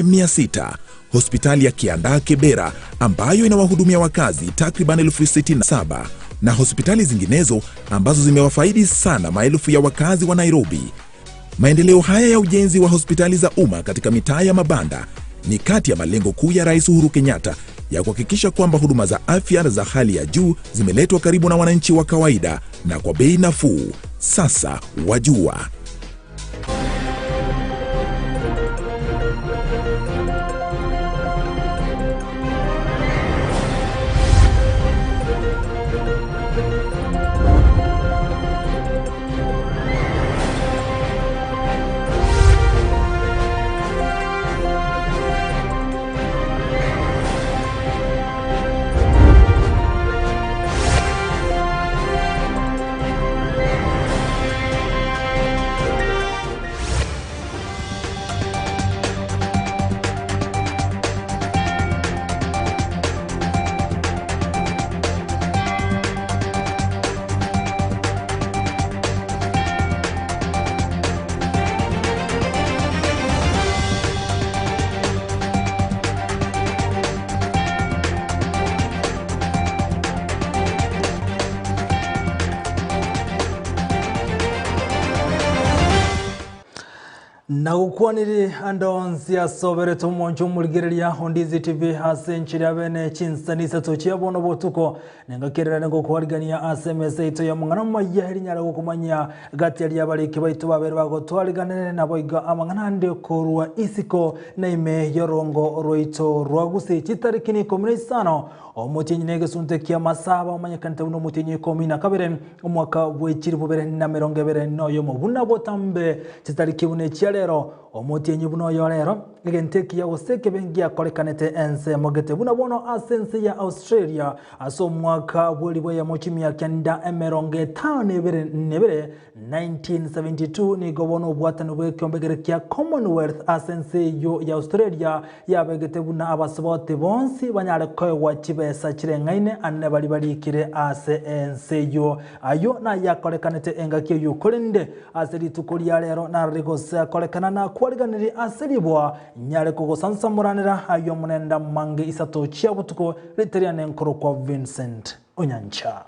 600. Hospitali ya Kiandaa Kibera ambayo inawahudumia wakazi takriban 67,000 na hospitali zinginezo ambazo zimewafaidi sana maelfu ya wakazi wa Nairobi. Maendeleo haya ya ujenzi wa hospitali za umma katika mitaa ya mabanda ni kati ya malengo kuu ya Rais Uhuru Kenyatta ya kuhakikisha kwamba huduma za afya za hali ya juu zimeletwa karibu na wananchi wa kawaida na kwa bei nafuu. Sasa wajua. Nagokwanire ande onsi ase oberete omonche omorigereria o Ndizi TV ase enchera ya bene chinsani isato chia bono botuko nengaki erere ngokwarigania ase emesa yaito y'amang'ana amaya erinyare gokomanyia gati aria abariki baito babere bagotwariganere naboigo amang'ana ande korwa isiko na ime y'orongo rwaito rwa Gusii chitariki na ikomi na isano omotienyi na egesunte ki'amasaba omanyekanete buna omotienyi ikomi na kabere Omwaka bwe chilifu bibere na emerongo ebere noyomo, buna botambe chitariki buna echia rero, omotienyi buna oyo rero, egento ekiya gose ekebe ngiakorekanete ensemo gete buna bono ase ense ya Australia ase omwaka bw'elifu eyemo chimia kenda emerongo etano na ebere na ebere, 1972, nigo bono obwatani bw'ekiombegere kia Commonwealth ase ense eyio ya Australia Yabegete buna abasubati bonsi banyare koegwa chibesa chireng'aine ane baria barikire ase ense eyio. Ayio nayakorekanete engaki eyio, korende ase rituko ria rero narari gose akorekana nakwariganirie ase riboa, nyare kogosansamoranera ayio Omonene ndamange isato chia botuko, rite riane nkorokwa Vincent Onyancha.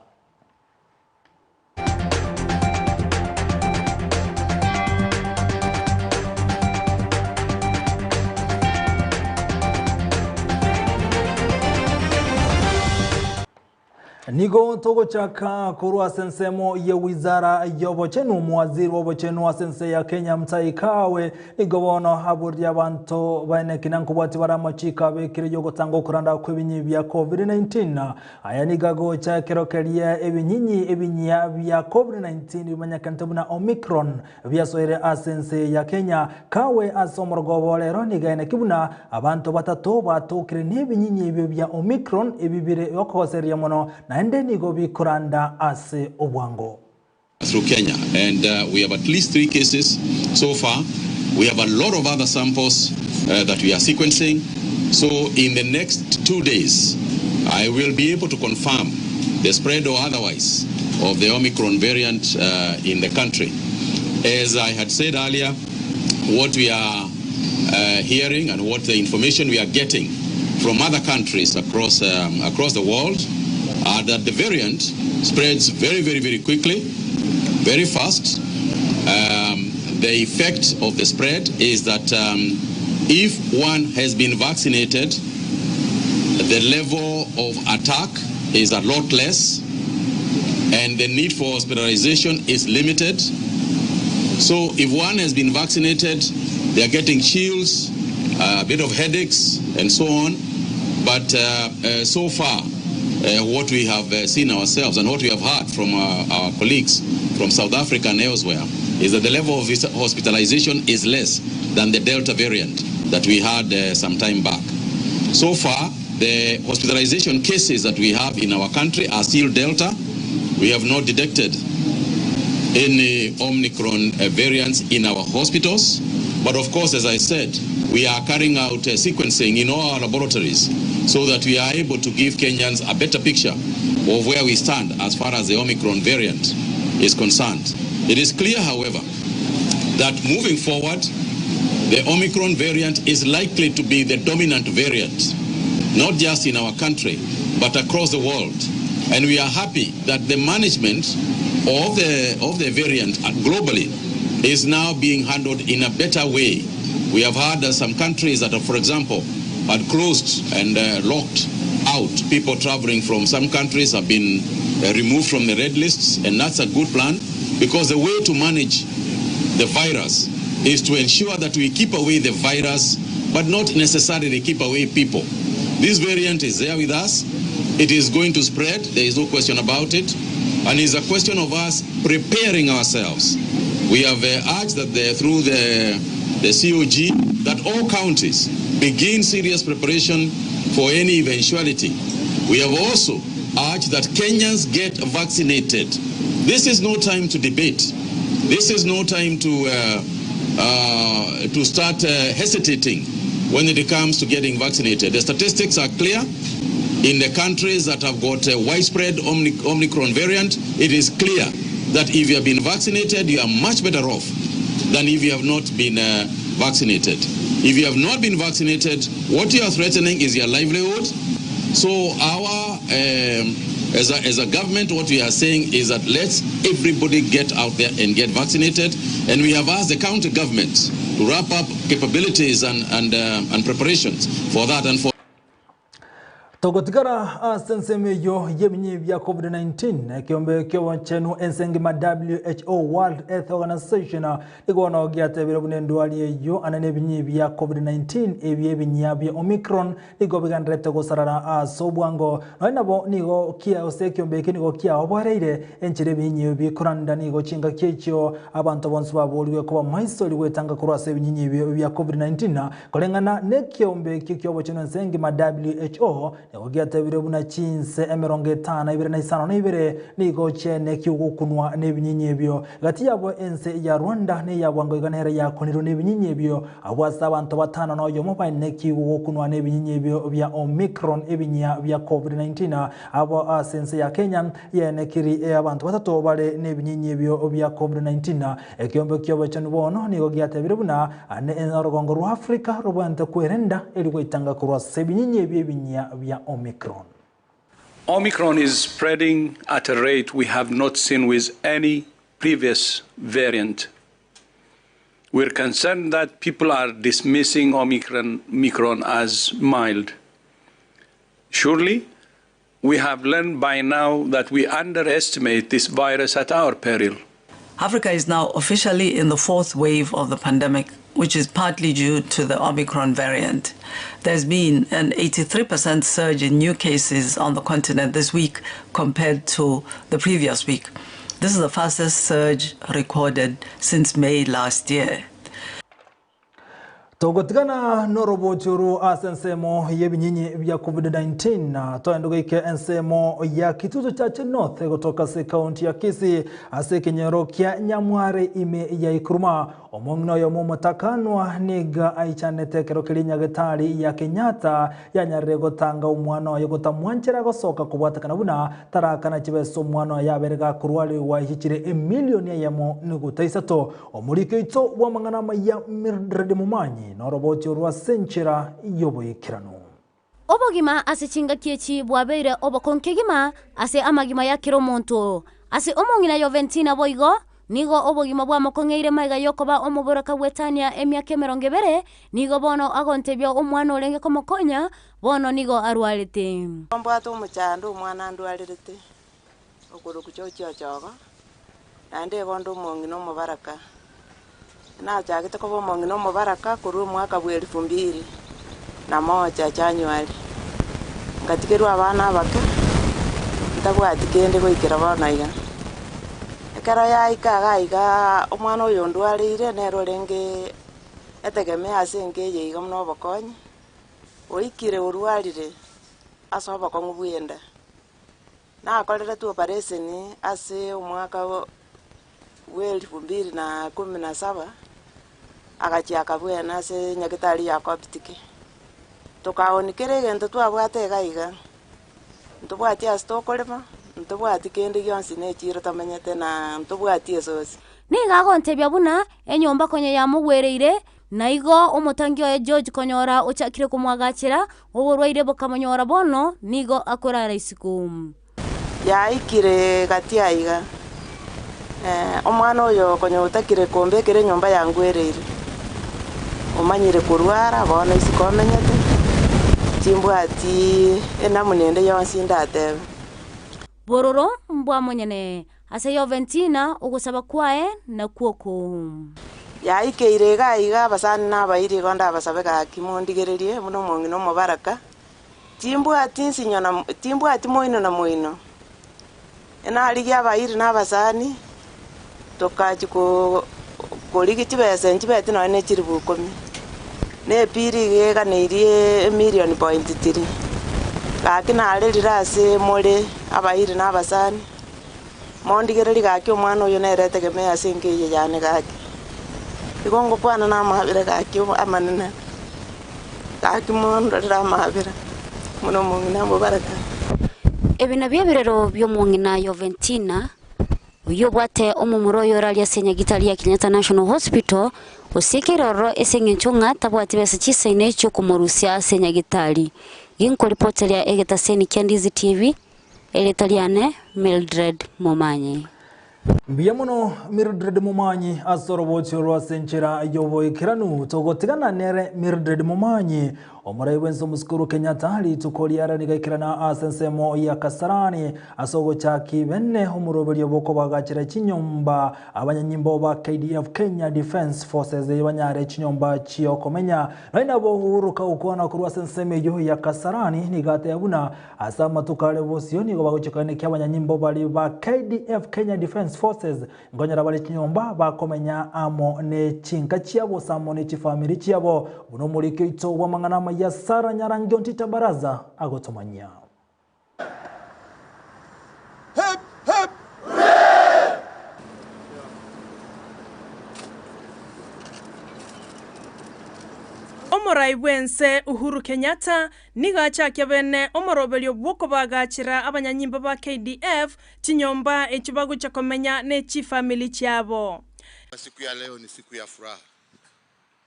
Nigo togochaka korwa ase ensemo ye wizara y'obochenu. Omowaziri bw'obochenu ase ense ya Kenya Mutahi Kagwe nigo bono aboririe abanto baeneki na nkobwati bare amachiko abekire y'ogotanga okoranda kw'ebinyi bia Covid-19. Aya nigo agocha ekero keria ebinyinyi ebinyia bia Covid-19 bimanyekanete buna Omicron biasoire ase ense ya Kenya. Kawe ase omorogoba o rero nigo aeneki buna abanto batato batokire nebinyinyi ebio bia Omicron ebi bire okogoseria mono naende nigo bikoranda ase obwango. Through Kenya and we have at least 3 cases so far, we have a lot of other samples that we are sequencing so in the next 2 days I will be able to confirm the spread or otherwise of the Omicron variant in the country. As I had said earlier, what we are hearing and what the information we are getting from other countries across, across the world are that the variant spreads very, very, very quickly, very fast. The effect of the spread is that if one has been vaccinated, the level of attack is a lot less and the need for hospitalization is limited. So if one has been vaccinated, they are getting chills, a bit of headaches and so on. But so far, what we have seen ourselves and what we have heard from our colleagues from South Africa and elsewhere is that the level of hospitalization is less than the Delta variant that we had some time back. So far, the hospitalization cases that we have in our country are still Delta. We have not detected any Omicron variants in our hospitals. But of course, as I said, we are carrying out sequencing in all our laboratories so that we are able to give Kenyans a better picture of where we stand as far as the Omicron variant is concerned. It is clear, however, that moving forward, The Omicron variant is likely to be the dominant variant, not just in our country, but across the world. And we are happy that the management of the, of the variant globally is now being handled in a better way. We have had uh, some countries that are, for example, had closed and uh, locked out. People traveling from some countries have been uh, removed from the red lists, and that's a good plan because the way to manage the virus is to ensure that we keep away the virus, but not necessarily keep away people. This variant is there with us. It is going to spread. There is no question about it. And it's a question of us preparing ourselves. We have uh, urged that the, through the, the COG that all counties begin serious preparation for any eventuality. We have also urged that Kenyans get vaccinated. This is no time to debate. This is no time to, uh, uh, to start uh, hesitating when it comes to getting vaccinated. The statistics are clear. In the countries that have got a widespread Omicron variant, it is clear that if you have been vaccinated, you are much better off than if you have not been uh, vaccinated. If you have not been vaccinated, what you are threatening is your livelihood. So our, um, as, a, as a government, what we are saying is that let's everybody get out there and get vaccinated. And we have asked the county governments to wrap up capabilities and, and, uh, and preparations for that and for Togotigara ase ensemo eyo y'ebinyi bya COVID-19 ekiombe ky'obochenu ense engima WHO World Health Organization nigo giatebire buna endwari eyo ane n'ebinyi bya COVID-19 ebyo ebinyia bya Omicron nigo bigenderete gosarara ase obwango nonya nabo nigo kia ase ekiombe eke nigo kiaoboreire enchera ebinyi bikoranda nigo chingaki echio abanto bonsi baboriwe koba maiso rigwetanga korwa ase ebinyinyi ebyo bya COVID-19 koreng'ana na ekiombe ekio ky'obochenu ense engima WHO nigo giatebire buna chinse emirongo etano ibere na isano na ibere nigo chene kiugukunwa n'ebinyinyi ebyo gati yabo ense ya Rwanda neya bwango iga nere yakonirwe n'ebinyinyi ebyo abwo ase abanto batano na oyomo baine kiugukunwa n'ebinyinyi ebyo bya Omicron ebinyia bya COVID-19 abo ase ense ya Kenya yenekiri abantu batato bare n'ebinyinyi ebyo bya COVID-19 ekiombe kiobochenu bono nigo giatebire buna ane orugongo rwa Afrika rubwante kwerenda eri gwaitanga korwa ase ebinyinyi ebyo ebinyia bya Omicron. Omicron is spreading at a rate we have not seen with any previous variant. We're concerned that people are dismissing Omicron, Omicron as mild. Surely, we have learned by now that we underestimate this virus at our peril. Africa is now officially in the fourth wave of the pandemic, which is partly due to the Omicron variant. There's been an 83% surge in new cases on the continent this week compared to the previous week. This is the fastest surge recorded since May last year. Togotigana norobochuru ase ensemo y'ebinyinyi bya COVID-19 toendogeike ensemo ya Kitutu Chache North gotoka ase kaunti ya Kisii ase ekenyero kia Nyamware ime ya Ikuruma omong'ina oyomo omotakanwa niga aichanete ekero keria nyagetari ya Kenyatta yanyarire gotanga omwana oye gotamwanchera gosoka kobwatekana buna tarakana chibesa omwana oye yabere gakorwariwa ihichire emilioni eyemo niguta isato omoriko oito bwa amang'ana maya Mildred Mumanyi noroboti rwa senchera yoboikerano. Obogima ase chingaki echi bwabeire obokonkegima ase amagima ya kera omonto ase omong'ina Yoventina boigo nigo obogima bwamokong'eire maiga yokoba omoboraka bwetania emiaka emerongo ebere nigo bono agontebia omwana orenge komokonya bono nigo arwarete. Mbwate omochando omwana andwarerete okoroku chochiochogo naende igo omong'ina omobaraka nachagete koba omong'ina omobaraka korwa omwaka bwa elfu mbili na moja January ngatigerwa abana abake ntabwati kende goikera bono iga ekero yaika iga iga omwana oyo ndwareire nere orenge etegemea ase engeye iga buna obokonyi oikire orwarire ase obokong'u bwenda nakoreretwe operation ase omwaka bwa elfu mbili na kumi na saba agachiaka bwena ase nyagetari ya Coptic tukaonikera egento twabwate iga iga ntobwati ase tokorema ntobwati kende gionsi na echiro tomenyete na ntobwati esosi. Nigo agontebia buna enyomba konya yamogwereire, na igo omotangi oye George konyora ochakire komoagachera, oborwaire bokamonyora bono nigo akorara isiko. Yaikire gati aiga, omwana oyo konya otakire kombekera enyomba yangwereire, omanyire korwara bono isiko omenyete, timbwati enamuna ende yonsi ndatebe. Bororo mbwa monyene Ase Yoventina ogosaba kwaye nakwo oko. Yaikeire iga aiga abasani na abairi igo ndabasabe gaki mondigererie buna omong'ina omobaraka, timbwati nsinyo na timbwati moino na moino. Narigia abairi na abasani, tokachia ko korigia chibesa nchibeti nonya ne chilifu ikomi, na epiri iga eganeirie emilion point three. Gaki narerire ase more abairi na abasani. Mondigererie gaki omwana oyo nere etegemeo ase enka eye yane gaki. Igo ngokwana namabera gaki amanene, gaki mondorere amabera buna omong'ina mobaraka. Ebi nabio ebirero bi'omong'ina Yoventina, oyio obwate omomura oye oraria ase enyagitari ya Kenyatta National Hospital, osiekeire ororo ase eng'encho ng'a tabwati besa chisaine chi'okomorusia ase enyagitari. Ginkoripoteria egetaseni kia Ndizi TV, Erieta riane Mildred Momanyi. Mbuya mono Mildred Momanyi ase orobochio rwa ase enchera y'oboikeranu. Togotigana nere Mildred Momanyi, omorai bw'ense omosukuru Kenyatta, rituko riare rigaikerana ase ensemo ya Kasarani ase ogochaki bene omoroberio bw'okobagachera chinyomba abanyanyimbo ba KDF Kenya Defence Forces banyare chinyomba chi'okomenya. Nonya nabo Uhuru kagokwana korwa ase ensemo eyio ya Kasarani nigo ateba buna Ase amatuko are bosio nigo bagochokania ki abanyanyimbo baria ba KDF, Kenya Defence Forces, nkonyora bare chinyomba bakomenya amo ne chinka chiabo gose amo ne chifamiri chiabo, buna omoriki oito bw'amang'ana amaya Sarah Nyarangi Ontita Baraza agotomanyia. Hip, hip, hurray! Omorai bw'ense Uhuru Kenyatta Nigo achakia bene omoroberio bw'okobaagachera abanyanyimbo ba KDF chinyomba echio bagochia komenya ne chifamiri chiabo. Siku ya leo ni siku ya furaha.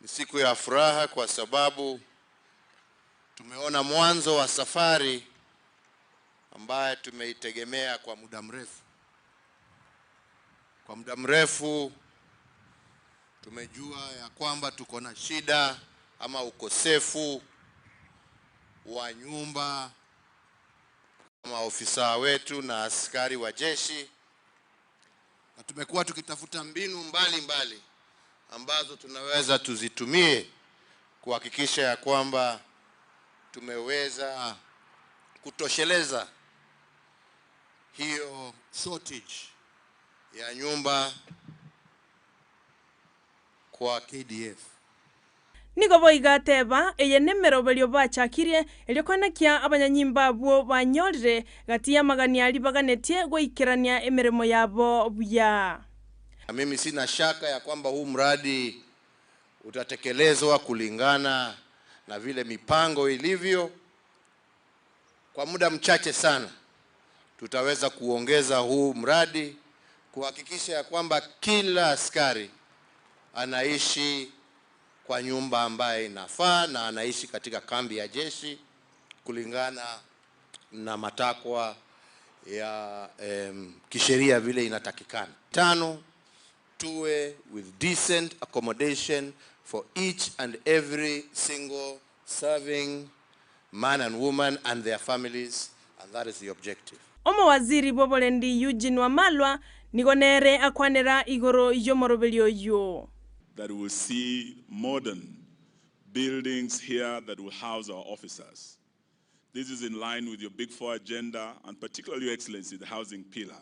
Ni siku ya furaha kwa sababu tumeona mwanzo wa safari ambaye tumeitegemea kwa muda mrefu. Kwa muda mrefu tumejua ya kwamba tuko na shida ama ukosefu wa nyumba maofisa wetu na askari wa jeshi, na tumekuwa tukitafuta mbinu mbalimbali mbali ambazo tunaweza tuzitumie kuhakikisha ya kwamba tumeweza kutosheleza hiyo shortage ya nyumba kwa KDF. Nigo boigo ateba, Eye nemeroberio bachakirie, erio koenekia abanyanyimbo abwo banyorire gati y'amagania aria baganetie goikerania emeremo yabo buya. Na mimi sina shaka ya kwamba huu mradi utatekelezwa kulingana na vile mipango ilivyo. Kwa muda mchache sana tutaweza kuongeza huu mradi kuhakikisha ya kwamba kila askari anaishi kwa nyumba ambaye inafaa na anaishi katika kambi ya jeshi kulingana na matakwa ya kisheria vile inatakikana. Tano, tuwe with decent accommodation for each and every single serving man and woman and their families, and that is the objective. Omowaziri bw'oborendi Eugene Wamalwa nigo nere akwanera igoro y'omoroberio oyio. That we will see modern buildings here that will house our officers. This is in line with your Big Four agenda, and particularly, Your Excellency, the housing pillar.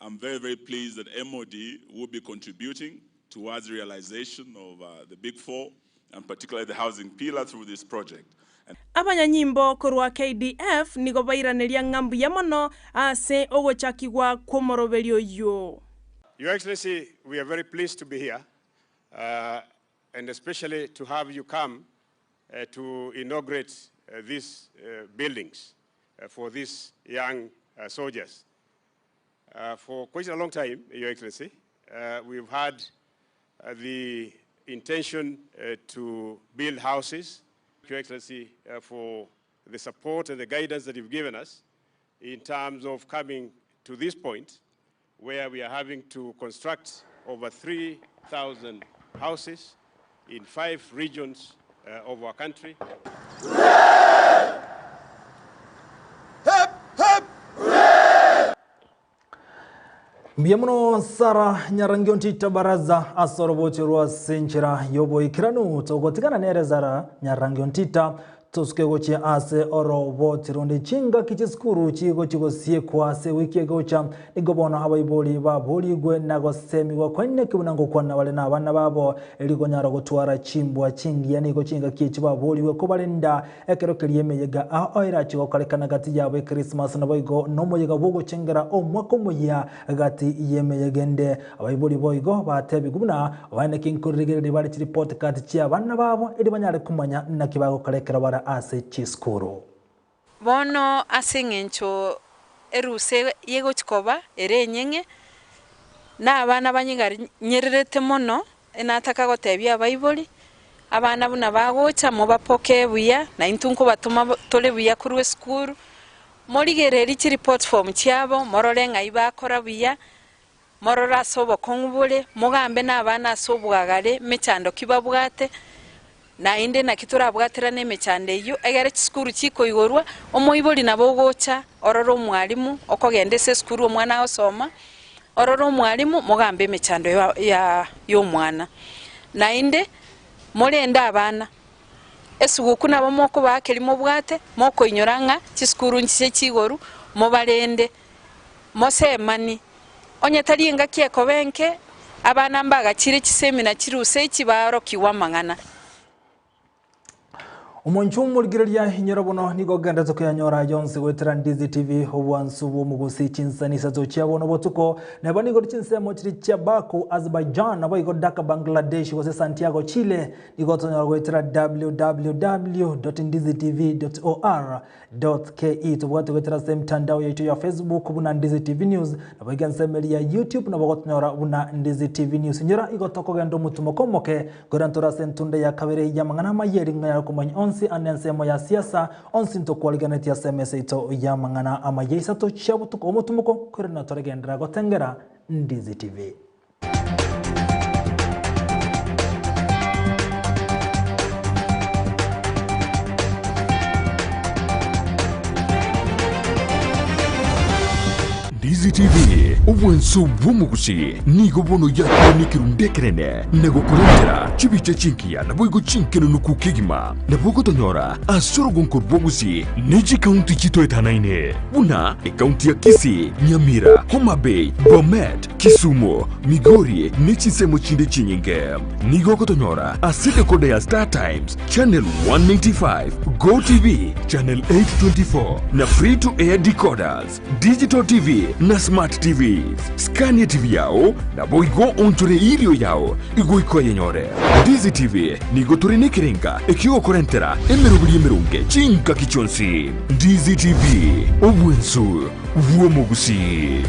I'm very, very pleased that MOD will be contributing towards realization of the Big Four, and particularly the housing pillar through this project. And Abanyanyimbo korwa KDF nigo bairaneria ng'a mbuya mono ase ogochakigwa kw'omoroberio oyio. Your Excellency, we are very pleased to be here and especially to have you come to inaugurate these buildings for these young soldiers. For quite a long time, Your Excellency, uh, we've had uh, the intention uh, to build houses. Your Excellency, uh, for the support and the guidance that you've given us in terms of coming to this point where we are having to construct over 3,000 houses in five regions uh, of our country. Mbuya mono Sarah Nyarangi Ontita Baraza ase orobochi rwa ase enchera y'oboikeranu. Togotigana nere Sarah Nyarangi Ontita tosuke gochia ase oroboti ronde chingaki chisukuru chigochi gosiekwa ase ewiki egocha. Nigo bono abaibori baborigwe na gosemigwa kwaineki buna ngokwana bare nabana babo eri konyara gotwara chimbwa chingiya. Nigo chingaki echi baborigwe kobarenda Ekero keria emeyega ao erache gokorekana gati yabo Ekrismasi naboigo nomoyega bw'ogochengera omwaka omoyia gati y'emeyega ende. Abaibori boigo batebigwe buna baeneke nkorigereria bare chiripoti kati chi'abana babo erio banyare komanya naki bagokora ekero bare ase chisukuru. Bono ase engencho erusa yegochia koba ere enyeng'e, na abana banyeganyererete mono, Nataka gotebia abaibori, abana buna bagocha mobapokee buya, na intwe nkobatoma tore buya korwa esukuru, morigererie chireport form chiabo, morore ng'ai bakora buya, morore ase obokong'u bore, mogambe na abana ase obwagare emechando ki babwate, naende naki torabwaterane emechando eyio, egere chisukuru chikoigorwa, omoibori nabo ogocha orore omwalimu, okogenda ase esukuru omwana agosoma, Orore omwalimu, mogambe emechando ya y'omwana. Naende morende abana. Esuguku nabo mokobaa keria mobwate, mokoinyora ng'a chisukuru nchiche chigoru, mobarende, mosemani. Onye tari engaki ekoba enke, abana mbagachire chisemina chirusa echi baorokigwe amang'ana. Omonche omorigereria inyora bono nigo ogenderete koyanyora yonsi goetera Ndizi TV obwansu bw'omogusi chinsani isato chia bono botuko neba nigo chinsemo chiri chia Baku Azerbaijan naboigo Dhaka Bangladesh gose Santiago Chile nigo tonyora goetera www.ndizitv.or.ke tobwate goetera ase emtandao yaito ya Facebook buna Ndizi TV News naboigo ensemo eria ya YouTube nabo gotonyora buna Ndizi TV News inyora igo tokogenda omotumo komoke Korende ntore ase entunda ya kabere y'amang'ana amaya eri ng'anyare komanya onsi ande ensemo ya siasa, onsi ntokwariganetie ase emesa yaito y'amang'ana amaya isato chia botuko omotumoko, korende toregenderera gotengera Ndizi TV. Ndizi TV, obwanso bw'omogusi, nigo bono yakorwa nekerundu ekenene na gokorentera chibicha chingiya naboigo chinkenenuku kegima. Nabo ogotonyora ase orogonko rw'obogusi ne chikaunti chitoetanaine buna ekaunti ya Kisii, Nyamira, Homa Bay, Bomet, Kisumu, Migori ne chinsemo chinde chinyinge. Nigo ogotonyora ase decoder ya Star Times, Channel 195, Go TV, Channel 824 na Free to Air decoders. Digital TV na Smart TVs. Skania TV yao naboigo onchore erio yao igoika oyenyore. Ndizi TV nigo tore nekerenga ekiogokorentera emeroberi emeronge chingaki chionsi. Ndizi TV, obwensu bw'omogusii.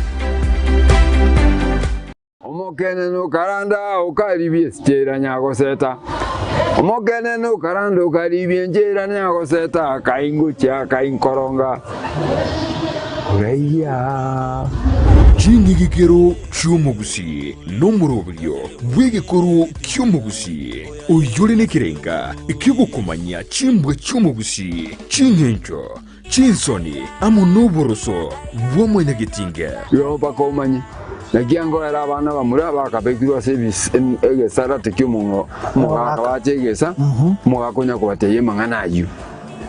Omokenene okaranda okaribia enchera nyagoseta, Omokenene okaranda okaribia enchera nyagoseta, akaingochia akainkoronga koraigia. Ching'igikero chi'omogusii nomoroberio bw'egekoro ki'omogusii, oyore nekerenga ki'ogokomanyia chimbwa chi'omogusii, ching'encho, Chinsoni amo noboroso bwa mwanyagetinge. Igo mpaka omanye, naki angoera abana bamura bakabekirwe ase egesarate ki'omogaka bache egesa, omogaka onya kobatebia amang'ana ayio.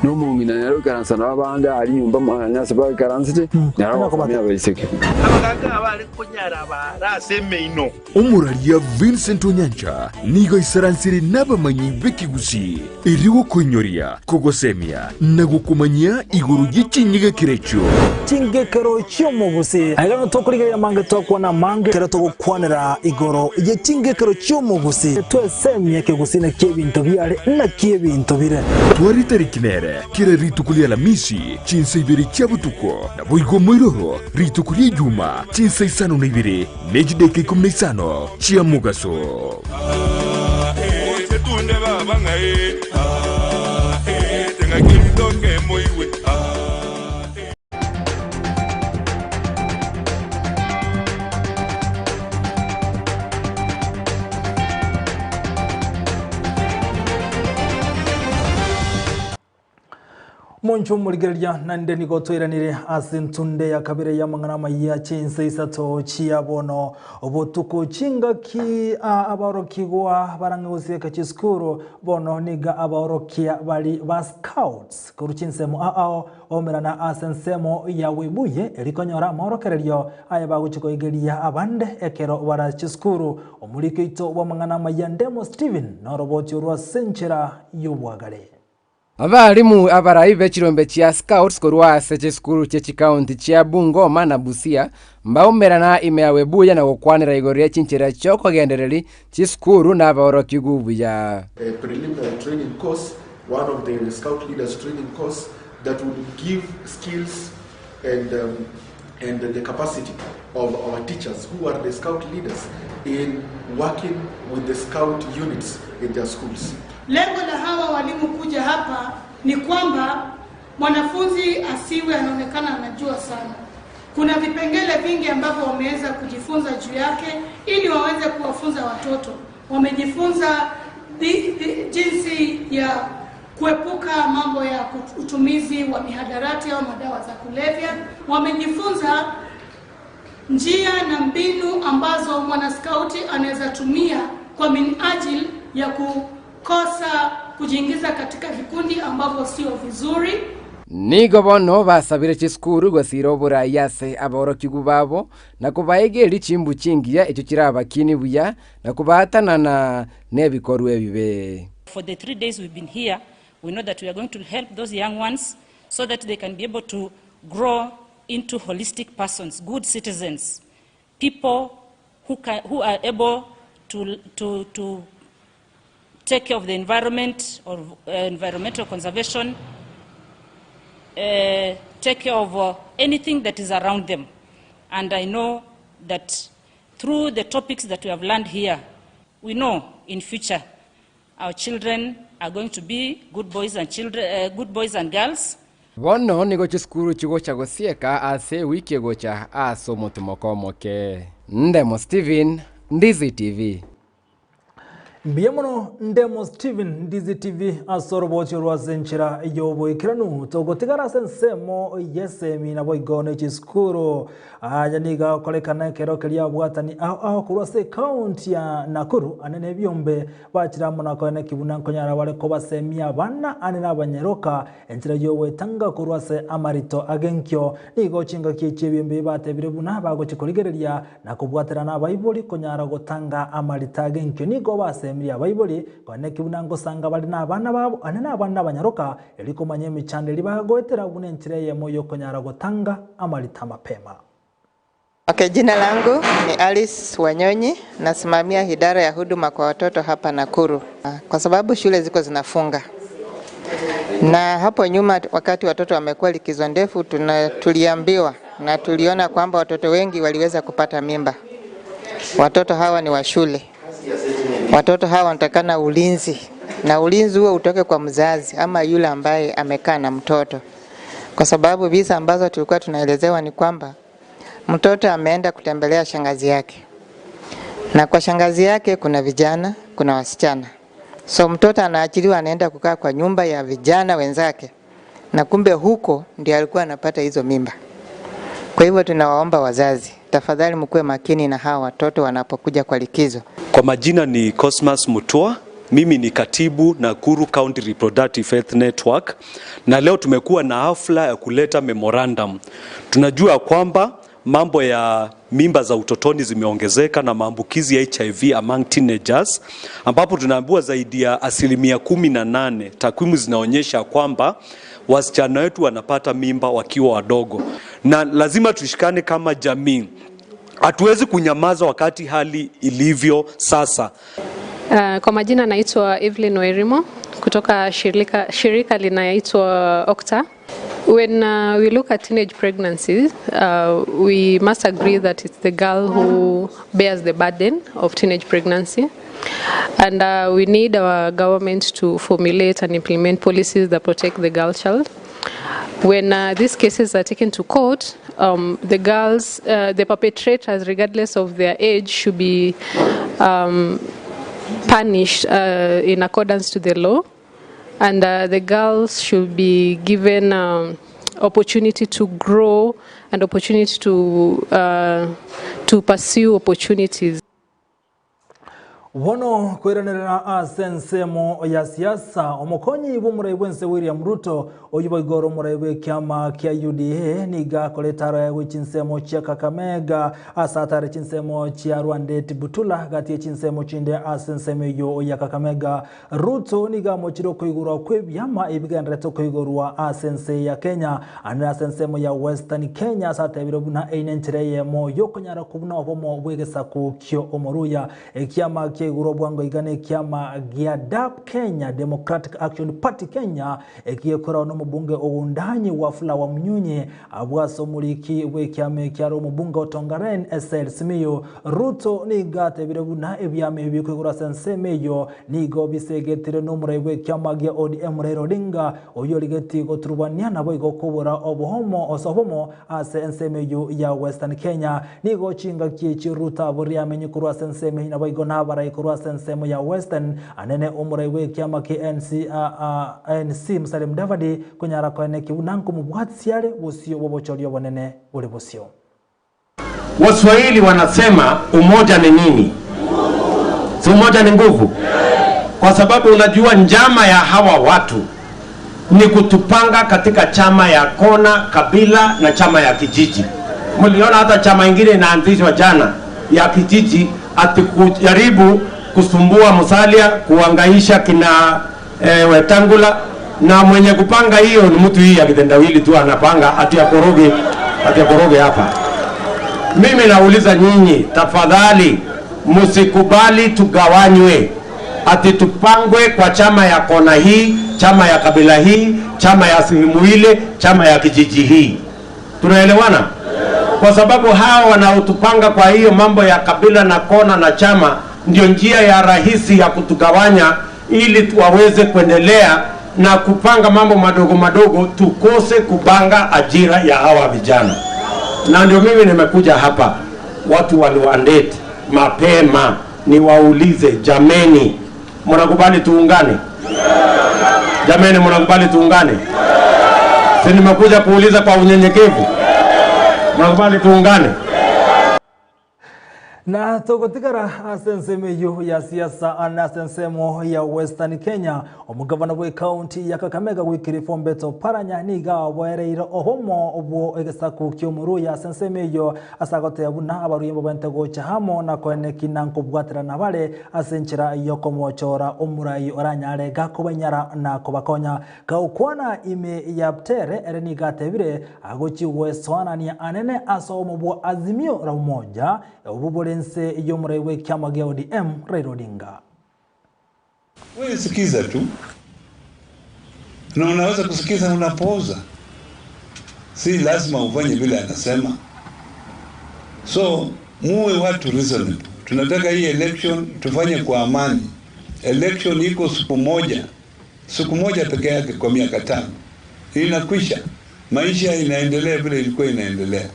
Na omong'ina nere oikaransa nabo abande aria nyomba nonya ase baikaransete, nere ogokomia abaiseke. Abagaaka abare konyara abaare ase emeino. Omoraria Vincent Onyancha nigo aisaransire nabamanyi b'ekegusii erio gokoinyoria, kogosemia na gokomanyia igoro ye chinyigekero echio. Chingekero chi'omogusi. Aiga nigo tokorigereria amange twakwana amange ekero togokwanera igoro ye chingekero chi'omogusi. Twesemie ekegusii naki ebinto biare naki ebinto bire. Tware tariki nere. Motegerere kera rituko ria Alamisi chinsa ibere chia botuko, naboigo moiroro rituko ria Ijuma chinsa isano na ibere ne chidaeka ikomi na isano chia mogaso. Omonche omorigereria naende nigo twairanire ase entunde ya kabere y'amang'ana amayia chinsa isato chia bono botuko chingaki abaorokigwa barang'e gosieka chisukuru bono niga abaorokia bari ba scouts korwa chinsemo ao Baumerana ase ensemo ya Webuye erio konyora amaorokererio aye bagochia koigeria abande ekero bare chisukuru. Omoriki oito bw'amang'ana amaya Ndemo Stephen noroboti orwo ase enchera y'obwagare. Abalimu abarai be chirombe chia Scouts korwa ase chisukuru chie chikaunti chia Bungoma na Busia mbaumerana ime ya Webuye na gokwanera igoro ye chinchera chiokogendereri chisukuru na abaorokigwa buya. A preliminary training course one of the scout leaders training course that would give skills and, um, and the capacity of our teachers who are the scout leaders in working with the scout units in their schools. Lengo la hawa walimu kuja hapa ni kwamba mwanafunzi asiwe anaonekana anajua sana. Kuna vipengele vingi ambavyo wameweza kujifunza juu yake ili waweze kuwafunza watoto. Wamejifunza jinsi ya kuepuka mambo ya utumizi wa mihadarati au madawa za kulevya. Wamejifunza njia na mbinu ambazo mwanaskauti anaweza tumia kwa minajili ya kukosa kujiingiza katika vikundi ambavyo sio vizuri. Nigo bono basabire chisukuru gosira oborai ase aborokigwa babo, na kobaegeria chimbu chingiya echio chirabakinie buya, na kobaatanana nebikorwa ebibe. For the 3 days we've been here, we know that we are going to help those young ones so that they can be able to grow into holistic persons, good citizens, people who, can, who are able to, to, to take care of the environment or environmental conservation, take care of anything that is around them. And I know that through the topics that we have learned here, we know in future our children are going to be good boys and children, good boys and girls. Bono nigo chisukuru chigocha gosieka ase ewiki egocha ase omotimoko omoke. Ndemo Stephen, Ndizi TV. Mbuya mono Ndemo Stephen, Ndizi TV ase orobochio rwase enchera y'oboikeranu togotigara ase ensemo y'esemi naboigo ne chisukuru. Aya nigo agokorekana ekero keria abwatani ao ao korwa ase ekaunti ya Nakuru ane nebiombe bachire amo na koeneki buna nkonyara bare kobasemia abana ane nabanyaroka enchera y'ogwetanga korwa ase amarito agenkio. Nigo chingaki echi ebiombe ebi batebire buna bagochia korigereria na kobwaterana abaibori konyara gotanga amarito agenkio. Nigo basemirie abaibori koeneki buna ngosanga bare nabana babo ane nabana abanyaroka Erio komanya emechando eria bagoetera buna enchera eyemo y'okonyara gotanga amarita mapema. Okay, jina langu ni Alice Wanyonyi, nasimamia idara ya huduma kwa watoto hapa Nakuru. Kwa sababu shule ziko zinafunga, na hapo nyuma wakati watoto wamekuwa likizo ndefu, tuliambiwa na tuliona kwamba watoto wengi waliweza kupata mimba. Watoto hawa ni wa shule, watoto hawa wanatakana ulinzi, na ulinzi huo utoke kwa mzazi ama yule ambaye amekaa na mtoto, kwa sababu visa ambazo tulikuwa tunaelezewa ni kwamba mtoto ameenda kutembelea shangazi yake, na kwa shangazi yake kuna vijana, kuna wasichana. So mtoto anaachiliwa, anaenda kukaa kwa nyumba ya vijana wenzake, na kumbe huko ndio alikuwa anapata hizo mimba. Kwa hivyo tunawaomba wazazi, tafadhali mkuwe makini na hawa watoto wanapokuja kwa likizo. Kwa majina ni Cosmas Mutua, mimi ni katibu Nakuru County Reproductive Health Network, na leo tumekuwa na hafla ya kuleta memorandum. Tunajua kwamba mambo ya mimba za utotoni zimeongezeka na maambukizi ya HIV among teenagers, ambapo tunaambiwa zaidi ya 18%, takwimu zinaonyesha kwamba wasichana wetu wanapata mimba wakiwa wadogo, na lazima tushikane kama jamii. Hatuwezi kunyamaza wakati hali ilivyo sasa. Kwa majina naitwa Evelyn Wairimo kutoka shirika, shirika linaitwa Okta. When we look at teenage pregnancies, we must agree that it's the girl who bears the burden of teenage pregnancy. And we need our government to formulate and implement policies that protect the girl child. When these cases are taken to court, the girls, the perpetrators, regardless of their age, should be punished in accordance to the law. And the girls should be given opportunity to grow and opportunity to pursue opportunities. Bono koiranerera ase ensemo ya siasa, omokonyi bw'omorai bw'ense William Ruto, oyio boigo ore omorai bw'ekiama kia UDA, nigo akora etaro yaye gochia chinsemo chia Kakamega ase atare chinsemo chia Rwandet Butula gati ye chinsemo chinde ase ensemo eyio ya Kakamega. Ruto nigo amochire okoigorwa kw'ebiama ebigendererete okoigorwa ase ense ya Kenya ande ase ensemo ya Western Kenya ase atebire buna eyio nenchera eyemo yokonyara kobuna obomo bw'egesaku kio omoruya. Ekiama kia igoro bwango iga nekiama gia DAP Kenya, Democratic Action Party Kenya, ekigekorwa nomobunge Ogundanyi Wafula Wamunyunyi abwo ase omoriki bw'ekiama eki are omobunge o Tongaren SL Simiyu. Ruto nigo atebire buna ebiama ebi bikoigorwa ase ensemo eyio nigo bisegetire nomorai bw'ekiama gia ODM Raila Odinga oyio origetie goturubania naboigo kobora obomo ase obomo ase ensemo eyio ya Western Kenya. Nigo chingaki echi Ruto aborie amenye korwa ase ensemo eyio naboigo nabarai korwa ase ensemo ya Western anene omorai bw'ekiama kia NC, ANC Musalia Mudavadi konyara koenekia buna nkomobwatisia are bosio bw'obochori obonene bore bosio. Waswahili wanasema umoja ni nini? Si umoja ni nguvu? Kwa sababu unajua njama ya hawa watu ni kutupanga katika chama ya kona, kabila na chama ya kijiji. Mliona hata chama ingine inaanzishwa jana ya kijiji, ati kujaribu kusumbua Musalia, kuangaisha kina Wetangula, na mwenye kupanga hiyo ni mtu hii ya kitendawili tu anapanga ati akoroge, ati akoroge hapa. Mimi nauliza nyinyi, tafadhali msikubali tugawanywe, ati tupangwe kwa chama ya kona hii, chama ya kabila hii, chama ya sehemu ile, chama ya kijiji hii. Tunaelewana? Kwa sababu hawa wanaotupanga kwa hiyo mambo ya kabila na kona na chama ndio njia ya rahisi ya kutugawanya, ili waweze kuendelea na kupanga mambo madogo madogo, tukose kupanga ajira ya hawa vijana. Na ndio mimi nimekuja hapa, watu wa Lwandeti mapema niwaulize, jameni, mnakubali tuungane? Jameni, mnakubali tuungane? Si nimekuja kuuliza kwa unyenyekevu, mnakubali tuungane? Na togotigara ase ensemo eyio ya siasa ane ase ensemo ya Western Kenya, omogavana bwe county ya Kakamega Wycliffe Ombetto Oparanya nigo aboereire obomo bwo egesaku kia omoruya ase ensemo eyio ase agoteba buna abaruya mbabwente gocha amo na koeneki na nkobwaterana bare ase enchera yokomochora omorai oranyare gakobanyara na kobakonya. Gaokwana ime ya Butere ere nigo atebire agochi gwesoanania anene ase obomo bwa Azimio la Umoja obo bore nse y'omorai bw'ekiama gia ODM Raila Odinga. Wewe sikiza tu, na unaweza kusikiza unapooza, si lazima ufanye vile anasema. So muwe watu reasonable. Tunataka hii election tufanye kwa amani. Election iko siku moja, siku moja peke yake kwa miaka 5 inakwisha, maisha inaendelea vile ilikuwa inaendelea.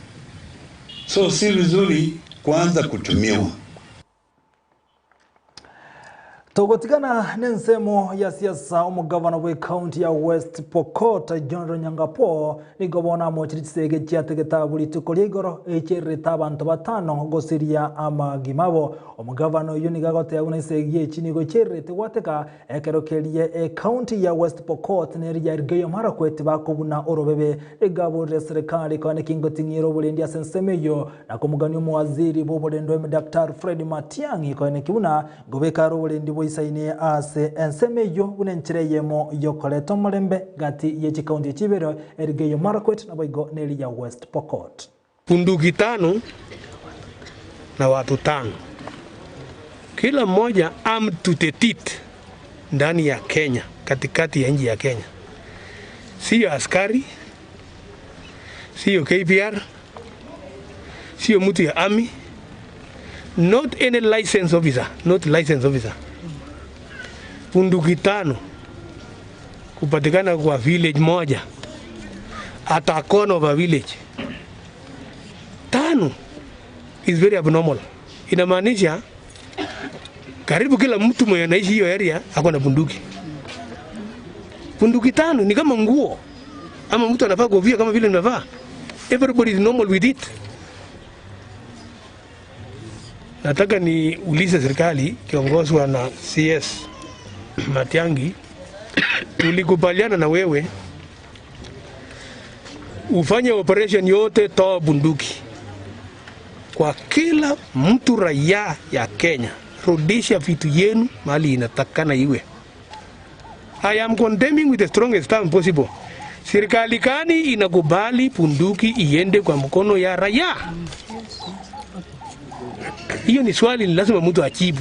So si vizuri kuanza kutumiwa. Togotigana n'ensemo ya siasa, omogavana bwe county ya West Pokot John Lonyangapuo nigo bona amochire chisege chiategeta buri rituko ria igoro echererete abanto batano gosiria amagima abo. Omogavana oyo nigo agoteba buna esegi echi nigo chererete gwateka ekero kerie ecounty ya West Pokot neri ya Elgeyo Marakwet bakobuna orobebe rigaborire serikali kwane kingoting'ira oborendi ase ensemo eyo na komogania omowaziri bwa oborendo Daktari Fred Matiang'i kwane kibuna ngobekara oborendi bwa isaine ase ensemo eyo buna enchera eyemo yokoreta omorembe gati ye chikaunti echibere Elgeyo Marakwet naboigo neri ya West Pokot. Bunduki 5 na watu 5, kila mmoja armed to the teeth ndani ya Kenya. katikati ya nchi ya Kenya, siyo askari, siyo KPR, siyo mtu ya army, not any license officer, not license officer. Bunduki tano kupatikana kwa village moja, at a corner of a village tano is very abnormal. Inamaanisha karibu kila mtu mwenye anaishi hiyo area ako na bunduki. Bunduki tano ni kama nguo ama mtu anavaa kofia kama vile nimevaa. Everybody is normal with it. Nataka niulize serikali kiongozwa na CS Matiang'i, tulikubaliana na wewe ufanye operation yote, toa bunduki kwa kila mtu raia ya Kenya, rudisha vitu yenu mahali inatakana iwe. I am condemning with the strongest term possible. Serikali kani inakubali bunduki iende kwa mkono ya raia? Hiyo ni swali ni lazima mtu ajibu.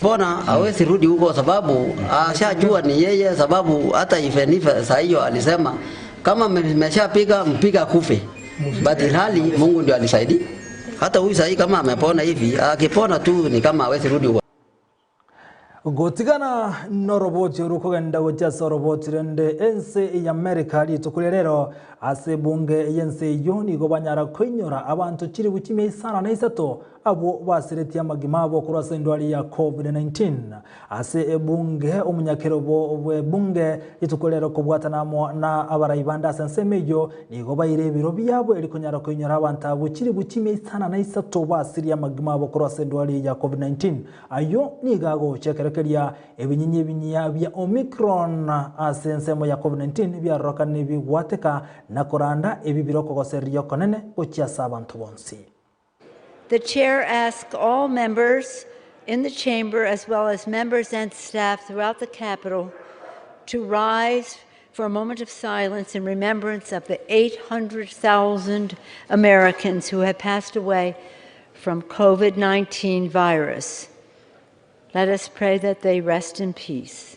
Mbona hawezi rudi huko? Sababu ashajua ni yeye, sababu hata ifenife saa hiyo alisema kama mmeshapiga mpiga kufe, but ilhali Mungu ndio alisaidia. Hata huyu sahii kama amepona hivi, akipona tu ni kama hawezi rudi huko. Gotigana noroboti orukogenda gochia ase oroboti rende ense ya America rituko ria rero ase ebunge y'ense eyio nigo banyara koinyora abanto chiribu chimia isano na isato abwo basiretie amagima abo korwa ase endwari ya COVID-19. Ase ebunge omonyakerobo bw'ebunge rituko rero kobwatana amo na abarai bande ase ensemo eyio nigo baire ebiro biabo eri konyara koinyora abanto abwo chiribu chimia isano na isato basirie amagima abo korwa ase endwari ya COVID-19. Ayio nigo agocha ekero keria ebinyinyi ebinyia bia Omicron ase ensemo ya COVID-19 biarorokana bigwateka na koranda ebi birokogosereria okonene gochia ase abanto bonsi. The chair asks all members in the chamber, as well as members and staff throughout the Capitol, to rise for a moment of silence in remembrance of the 800,000 Americans who have passed away from COVID-19 virus. Let us pray that they rest in peace.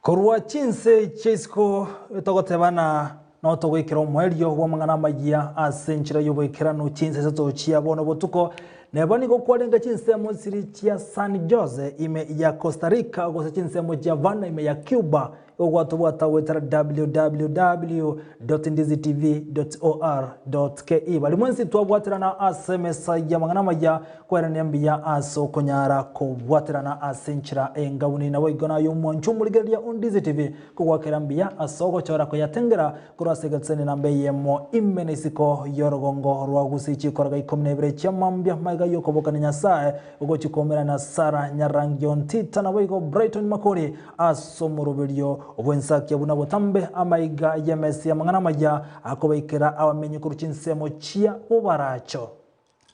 Korwa chinse chia isiko togotebana notogoikera omoerio bw'amang'ana amayia ase enchera y'oboikeranu chinse isato chia bono botuko. Neba nigo kwarenge chinsemo chiri chia San Jose ime ya Costa Rica gose chinsemo chia Havana ime ya Cuba. Igo gwatobwata goetera www.ndizitv.or.ke. Bari mwensi twabwaterana ase emesa y'amang'ana amaya kwerania mbuya ase okonyara kobwaterana ase enchera engabuni. Naboigo naye omwancho omorigereria o Ndizi TV kogwakera mbuya ase ogochora koyatengera korwa ase egeteseni namba eyemo ime na isiko y'orogongo rwa Gusii chikoraga ikomi na ibere chia mambia magega y'okobokania Nyasae ogochia koumerana Sarah Nyarangi Ontita naboigo Brighton Makori ase omoroberio bw'ensakia buna botambe amaiga y'emesi y'amang'ana amaya akobaikera abamenyi korwa chinsemo chia bobaracho.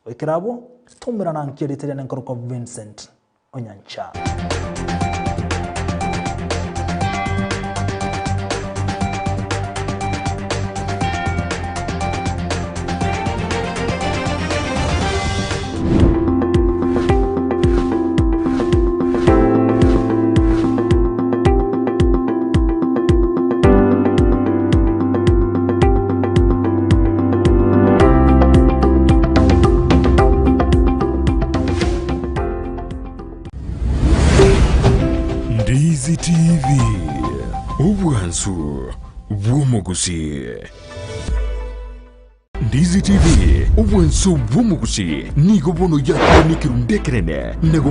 Goikera abwo, toumerana nki erieta riane nkorokwa Vincent Onyancha. Ndizi TV, obwansu bw'omogusii. Ndizi TV, obwansu bw'omogusii, nigo bono yakire nekerundu ekerene na.